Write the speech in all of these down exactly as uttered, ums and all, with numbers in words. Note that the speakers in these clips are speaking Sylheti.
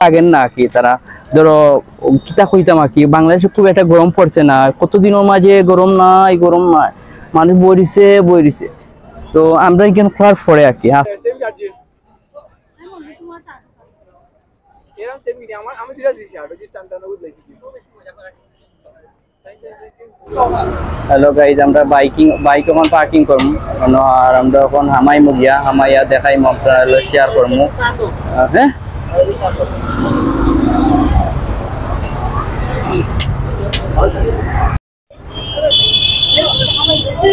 লাগে না কি তারা, ধরো, কিতা কইতাম আর কি, বাংলাদেশে খুব একটা গরম পড়ছে না, কতদিনর মাঝে গরম নাই, গরম নাই, মানুষ বই রইছে, বই রইছে। তো আমরা এখানে খোয়ার পরে আর কি, হ্যাঁ। এরকম সেম কিনে আমার, আমি দুইটা দিছি, আর ওই যে টান টান বুঝলাইছি। হ্যালো গাইজ, আমরা বাইকিং, বাইক এখন পার্কিং করমু, মানে, আর আমরা এখন হামাইমু গিয়া, হামাইয়া দেখাইমু, আপনারা শেয়ার করমু। আহ, হ্যাঁ।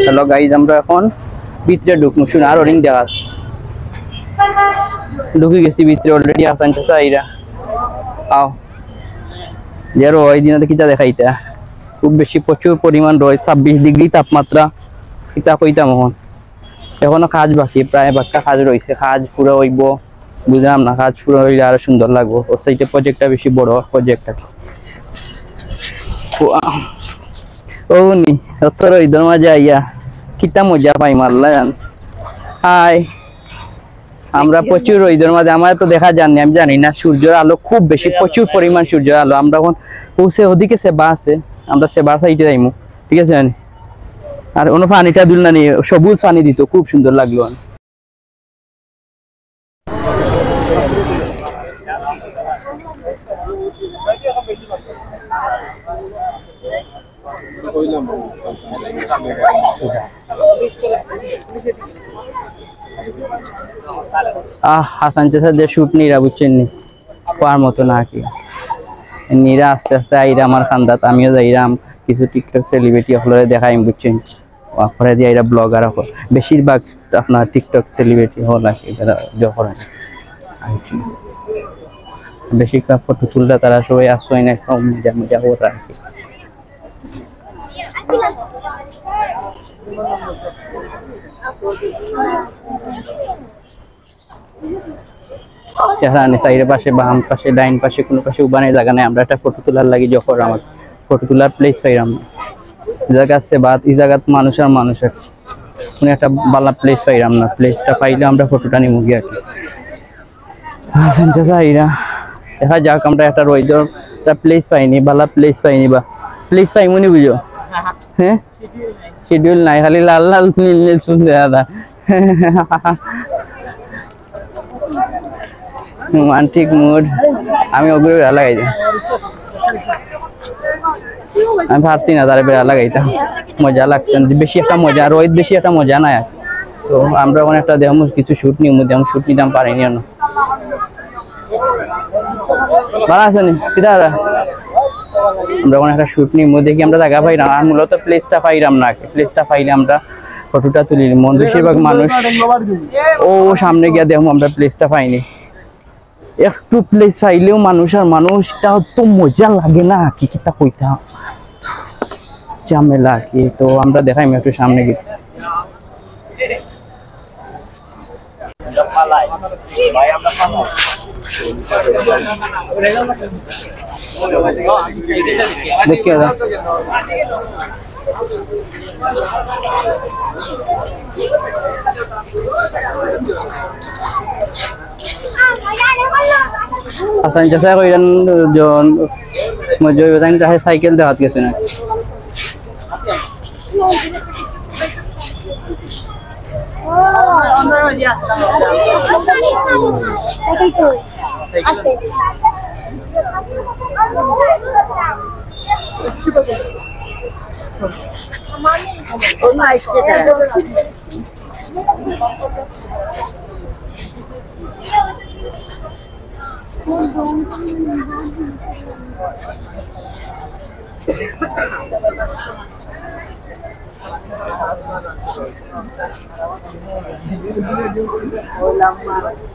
হ্যালো গাইজ, আমরা এখন ভিতরে ঢুকমু, শুনে আরো রিং দেখা আছে। ঢুকি গেছি ভিতরে, অলরেডি আছেন চাচা এরা। আও, যে রইদ, ইদিন কিতা দেখাইতা, খুব বেশি, প্রচুর পরিমাণ রইদ, ছাব্বিশ ডিগ্রি তাপমাত্রা। কিতা কইতাম এখন, এখনো কাজ বাকি, প্রায় বাক্কা কাজ রইছে, কাজ পুরা অইবো, বুঝলাম না, কাজ পুরা অইলে আরো সুন্দর লাগবো। ওর সাইডে প্রজেক্টটা বেশি বড়, প্রজেক্টটা। ও, ও নি, অত রইদর মাঝে আইয়া কিতা মজা পাই মারলা জান। হাই, আমরা প্রচুর রইদর মাঝে, আমার তো দেখা যাননি, আমি জানি না। সূর্যর আলো খুব বেশি, প্রচুর পরিমাণ সূর্যর আলো। আমরা এখন পৌঁছে ওদিকে সেবা আছে, আমরা সেবার সাইডে যাইমু, ঠিক আছে জানি। আর অনো পানিটা দিল না নি, সবুজ পানি দিত, খুব সুন্দর লাগলো। আহ, হাসান চাচা যে শুট নিরা, বুঝছেন নি? কওয়ার মতো না কি। নিরা আস্তে আস্তে আইরা আমার কান্দাত, আমিও যাইরাম, কিছু টিকটক সেলিব্রিটি অকলরে দেখাইম, বুঝছেন? ওয়াকরে দিয়া এরা ব্লগার অকল, বেশিরভাগ আপনার টিকটক সেলিব্রিটি অকল আর কি, তারা জো করেন আর কি। বেশিরভাগ ফটো তুলরা, তারা সবাই আসছে না, সব মজা মজা করে আর কি। চেহারা আনি সাইডের পাশে, বাম পাশে, ডাইন পাশে, কোনো পাশে উবানের জাগা নাই। আমরা একটা ফটো তোলার লাগি যখন আমার ফটো তোলার প্লেস পাইলাম না। এই জাগা আছে, বাদ এই জাগাত মানুষ আর মানুষ আছে। কোনো একটা বালা প্লেস পাইলাম না, প্লেসটা পাইলে আমরা ফটোটা নিমু গিয়া আর কি। আচ্ছা, যাইরা দেখা যাক, আমরা একটা রইদর একটা প্লেস পাইনি, বালা প্লেস পাইনি, বা প্লেস পাইমুনি বুঝো, হ্যাঁ? শিডিউল নাই, খালি লাল লাল নীল নীল চুন দেয়া দা। Romantic mood. আমি ওগুলো বেড়া লাগাই দিই। আমি পারছি না তারে বেড়া লাগাইতাম। মজা লাগছে না, বেশি একটা মজা, রইদ বেশি একটা মজা নাই আর। তো আমরা ওখানে একটা দেখমু কিছু শুট নিমু, দেখমু শুট নিতাম পারিনি না। ভালা আছনি? কিতা অইরা? আমরা ওখানে একটা শুট নিমু, দেখি আমরা জাগা পাইরাম। আর মূলত প্লেসটা পাইরাম না, প্লেসটা পাইলে আমরা ফটোটা তুলি। মন বেশিরভাগ মানুষ ও সামনে গিয়া দেখমু আমরা প্লেসটা পাইনি। একটু প্লেস পাইলেও মানুষ আর মানুষ, তা তো মজা লাগে না কি, কিতা কইতাম, ঝামেলা কি। তো আমরা দেখাইমু একটু সামনে গিয়া। দেখি দাদা। আচ্ছা, আচ্ছা, স্যার, ওই জন, মজুর, ওই জন, সাইকেল দেখাত গেছে না।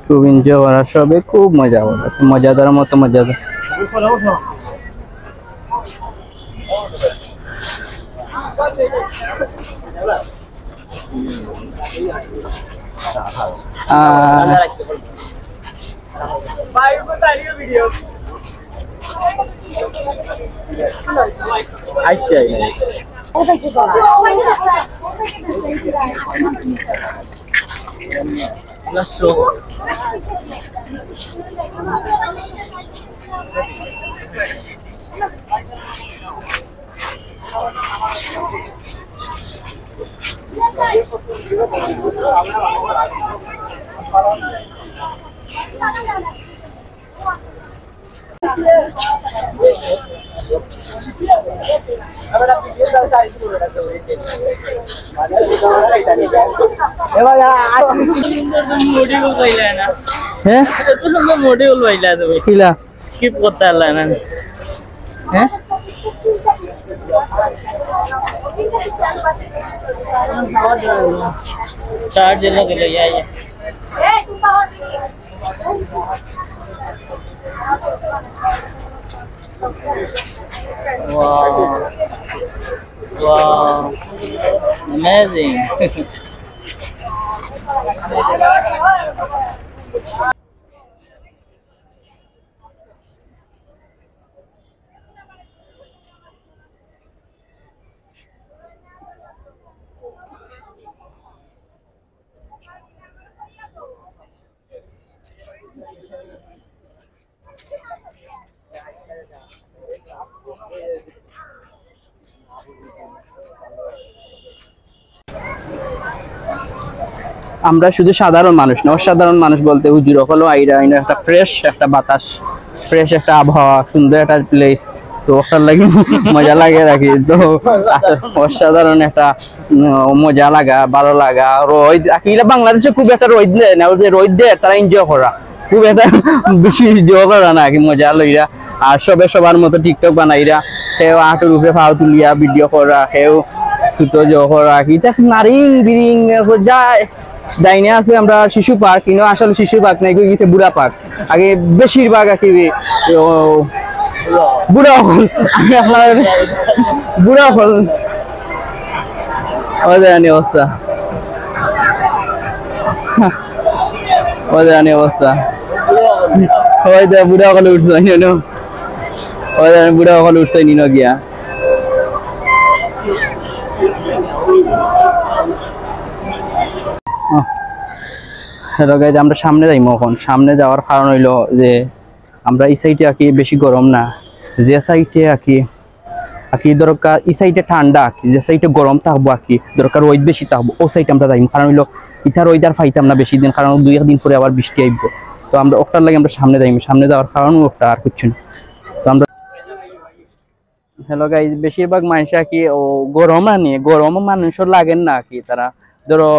খুব এনজয় করা, সবে খুব মজা করা, মজাদার মতো মজাদার। আহ, আচ্ছা। মডিউল পাইলা না? হ্যাঁ? এত সুন্দর মডিউল পাইলা তুমি। কিলা? স্কিপ করতে পারলা না। হ্যাঁ? চার্জ এলো গেল, ইয়া, ইয়া। Wow. Wow. Amazing. আমরা শুধু সাধারণ মানুষ না, অসাধারণ মানুষ বলতে হুজুর অকলও আইরা, ইনো একটা ফ্রেশ একটা বাতাস, ফ্রেশ একটা আবহাওয়া, সুন্দর একটা প্লেস। তো অসার লাগি মজা লাগে আর কি। তো আসলে অসাধারণ একটা, উম, মজা লাগা, ভালো লাগা। রইদ আর কি, ইলা বাংলাদেশে খুব একটা রইদ দেয় না, ওই যে রইদ দেয় তারা এনজয় করা, খুব একটা বেশি এনজয় করা না কি মজা লইরা। আর সবে সবার মতো টিকটক বানাইরা, কেউ আটুর উপরে পাও তুলিয়া ভিডিও করা, কেউ ছোট জো করা, কি এটা নারিং বিরিং, যা ডাইনে আছে আমরা শিশু পার্ক, কিন্তু আসলে শিশু পার্ক নাই, গিতে বুড়া পার্ক। আগে বেশিরভাগ আর কি, ও, বুড়া অকল। আমি আপনার বুড়া অকল। ওই যে আনি অবস্থা। ওই যে আনি অবস্থা। ওই যে বুড়া অকল উঠছে, you know। ওই যে বুড়া অকল উঠছে, নিনো গিয়া। হ্যালো গাইজ, আমরা সামনে যাইমু এখন। সামনে যাওয়ার কারণ হইলো যে আমরা এই সাইডে আর কি বেশি গরম না, যে সাইডে আর কি, আর কি দরকার এই সাইডে ঠান্ডা আর কি, যে সাইডে গরম থাকবো আর কি, দরকার রইদ বেশি থাকবো, ও সাইডে আমরা যাইমু। কারণ হইলো ইটা রইদ আর পাইতাম না বেশি দিন, কারণ দুই এক দিন পরে আবার বৃষ্টি আইবো। তো আমরা ওটার লাগি আমরা সামনে যাইমু, সামনে যাওয়ার কারণ ওটা, আর কিচ্ছু না। তো আমরা হ্যালো গাইজ, বেশিরভাগ মানুষ আর কি, ও, গরম আনি, গরম মানুষের লাগে না কি, তারা ধরো,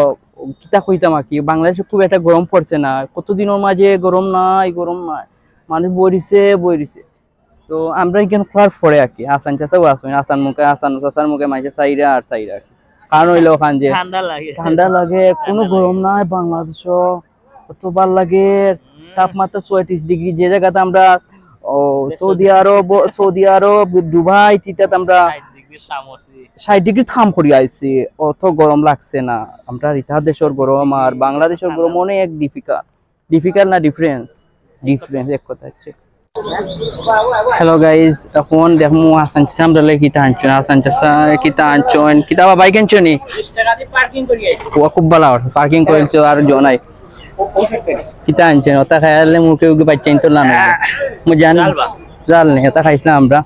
কিতা কইতাম আর কি, বাংলাদেশে খুব একটা গরম পড়ছে না, কতদিনের মাঝে গরম নাই, গরম নাই, মানুষ বইরিছে, বইরিছে। তো আমরা এখানে করার পরে আর কি, আসান চাচাও আসুন, আসান মুখে, আসান চাচার মুখে মাঝে চাইরা আর চাইরা আর কি। কারণ হইলো ওখান যে ঠান্ডা লাগে। ঠান্ডা লাগে, কোনো ঠান্ডা লাগে। গরম নাই বাংলাদেশও। কত ভালা লাগে, হুম। তাপমাত্রা ছয়ত্রিশ ডিগ্রি, যে জাগাত আমরা, ও, দেড়শো সৌদি ডিগ্রি। আরব, সৌদি আরব, দুবাই, তিতাত আমরা ষাট ডিগ্রির কাম অইছে। ষাট ডিগ্রির কাম করি আইছি, অত গরম লাগছে না। আমরা ইতা দেশর গরম আর বাংলাদেশর গরম অনেক difficult। Difficult না difference? Difference, এক কথা হচ্ছে। হ্যালো গাইজ, এখন দেখমু হাসান চাচা আমরার লাগি কিতা আনছইন। হাসান চাচা কিতা আনছইন? কিতা বা বাইক আনছো নি? বিশ টাকা দিয়া পার্কিং করি আইছি। ও খুব ভালা অইছে, পার্কিং করি তো আর জন নাই। কিতা আনছইন? ওটা খাইলে মুখে উগে বাইচ্চা আনতো না না। মু জানি। জাল বা? জাল নেই, ওটা খাইছিলাম আমরা।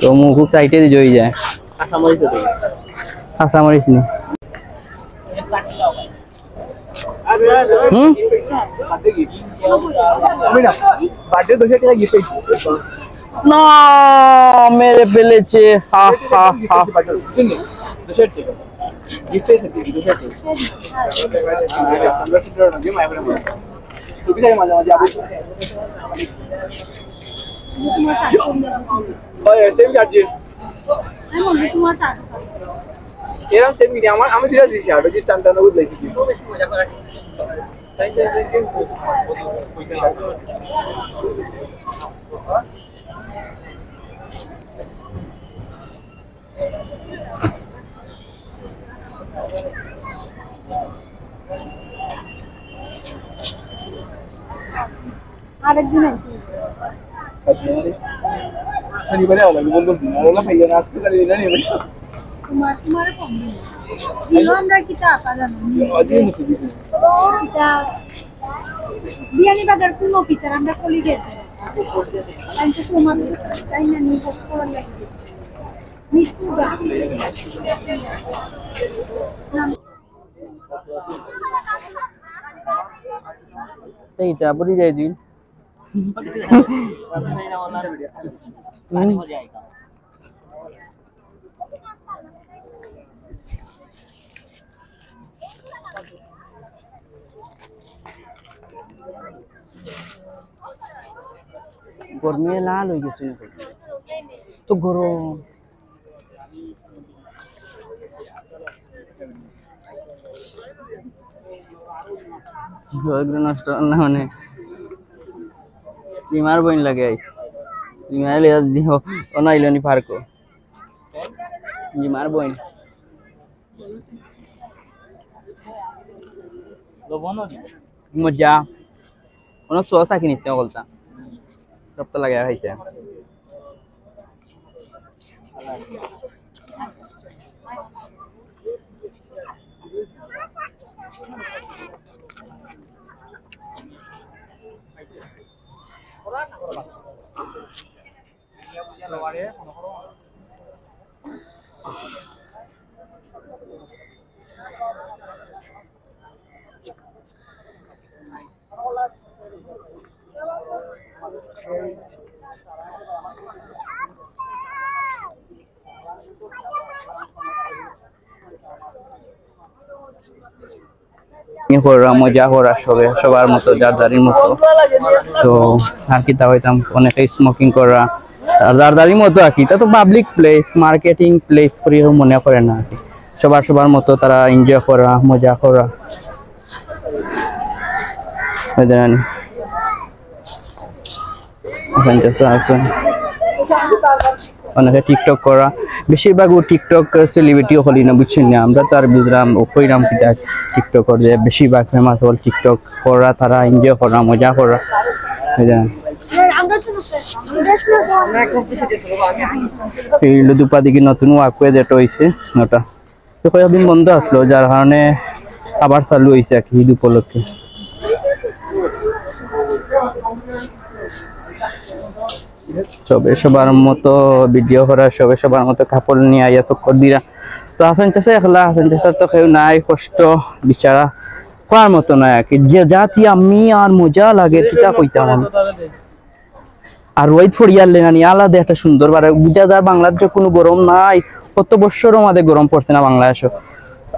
তো মুখ সাইডে দিয়ে জই যায়। কাঁচামরিচ আছে। কাঁচামরিচ নেই। হুম? আমি না, বার্থডে দুইশো টাকা গিফট পাইছি। না, মেরে ফেলেছে। হা, হা, হা। দুইশো টাকা। গিফট পাইছি, দুইশো টাকা। সুবিধা মাঝে মাঝে আবার। ওই, সেম চার্জ। এরকম সেম কিনে আমার, আমি দুইটা দিছি, আর ওই যে টান টান ওগুলো দিছি। আরেকদিন আইছি। শনিবারে আওয়া লাগবে, বন্ধুর দিন। আর ওলা ভাইয়া না, আজকে খালি দিন আনি। তোমার, তোমার কম দিন। দিও আমরা কিতা আপা জানো? কিতা বিয়ানীবাজার ফুল অফিসার আমরা কলিগের। তাই তো তোমার তাই না নিয়ে বস করার লাগে। নিশ্চয়। এইটা পড়ি যায় দিন। গরমে লাল হয়ে গেছে। তো গরম। জয়গুরু নষ্ট হল না মানে। রিমার বইন লাগে আইস। রিমার লিয়া দিও। ও নাইলনি পার্কো। রিমার বইন। মজা। কোনো সস আঁকি নিচ্ছে অকলতা। সব তো লাগে খাইছে। ই করা, মজা করা, সবে সবার মতো, যার যারই মতো। তো আর কিতা কইতাম, অনেকে স্মোকিং করা, আর যার যারই মতো আর কি। এটা তো পাবলিক প্লেস, মার্কেটিং প্লেস করি মনে করে না আর কি। সবার সবার মতো তারা এনজয় করা, মজা করা। ওই দেখেন। অনেকে টিকটক করা, বেশিরভাগ ও টিকটক সেলিব্রিটি হলি না, বুঝছেন না? আমরা তো আর বুঝলাম ও কইরাম কিতা টিকটক করে, বেশিরভাগ ফেমাস হল টিকটক করা, তারা এনজয় করা, মজা করা। এই যে এই হলো দুপা দিকে নতুন ওয়াকওয়ে যেটা হইছে ওটা। তো কয়েকদিন বন্ধ আসলো, যার কারণে আবার চালু হইছে আর কি ঈদ উপলক্ষে। সবে সবার মতো ভিডিও করা, সবে সবার মতো কাপড় নিয়ে আইয়া চক্কর দিরা। তো হাসান চাচা একলা, হাসান চাচার তো কেউ নাই, কষ্ট বিচারা করার মতো নয় আর কি। যে জাতি আমি আর মজা লাগে, কিতা কইতাম আমি। আর রইদ ফড়িয়ার লেনানি আলাদা একটা সুন্দর বারে বুঝা যায়, বাংলাদেশে কোনো গরম নাই, কত বছরও মাঝে গরম পড়ছে না বাংলাদেশও।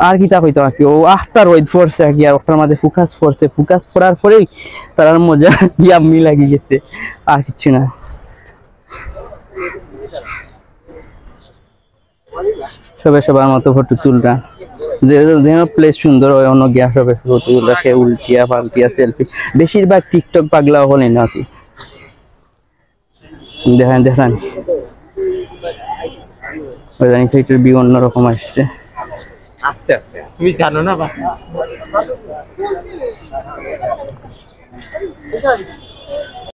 আর কিতা কইতাম আর কি, ও আখতা রইদ পড়ছে আর কি, আর ওটার মাঝে ফোকাস পড়ছে, ফোকাস পড়ার পরেই তারার মজা ইয়াম্মি লাগি গেছে, আর কিচ্ছু না। সবে সবার মতো ফটো তুলরা, যে যে প্লেস সুন্দর হয় অন্য গিয়া সবে ফটো তুলরা, সে উল্টিয়া পাল্টিয়া সেলফি। বেশিরভাগ টিকটক পাগলা হলে নাকি দেখেন দেখেন। ওই জানি সেটার ভিউ অন্যরকম আসছে। আস্তে আস্তে, তুমি জানো না বা।